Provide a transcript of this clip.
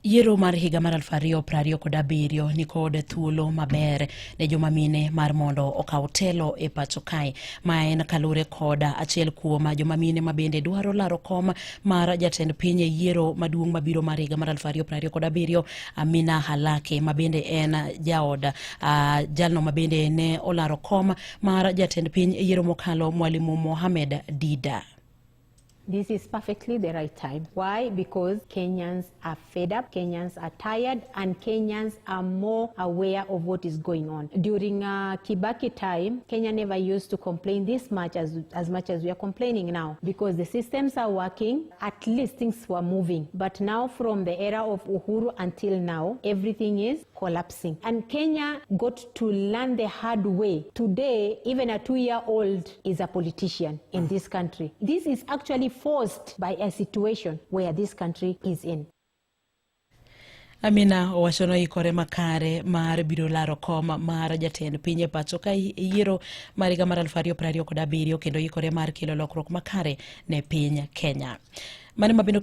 Yiero mar higa mar 2027 nikod thuolo maber ne joma mine mar mondo okaw telo e pacho kae. Ma en kalure kod achiel kuom joma mine ma bende dwaro laro kom mar jatend piny e yiero maduong' mabiro mar higa mar 2027, Amina Halake, ma bende en jaod jalno ma bende ne olaro kom mar jatend piny e yiero mokalo, Mwalimu Mohamed Dida. This is perfectly the right time. Why? Because Kenyans are fed up, Kenyans are tired, and Kenyans are more aware of what is going on. During Kibaki time, Kenya never used to complain this much as much as we are complaining now because the systems are working, at least things were moving. But now, from the era of Uhuru until now, everything is collapsing. And Kenya got to learn the hard way. Today, even a 2-year-old is a politician in this country. This is actually forced by a situation where this country is in. Amina owacho noikore makare mar biro laro kom mar jatend piny e pacho ka e yiero mar higa mar 2027 kendo ikore mar kelo lokruok makare ne piny Kenya. Mano mabende.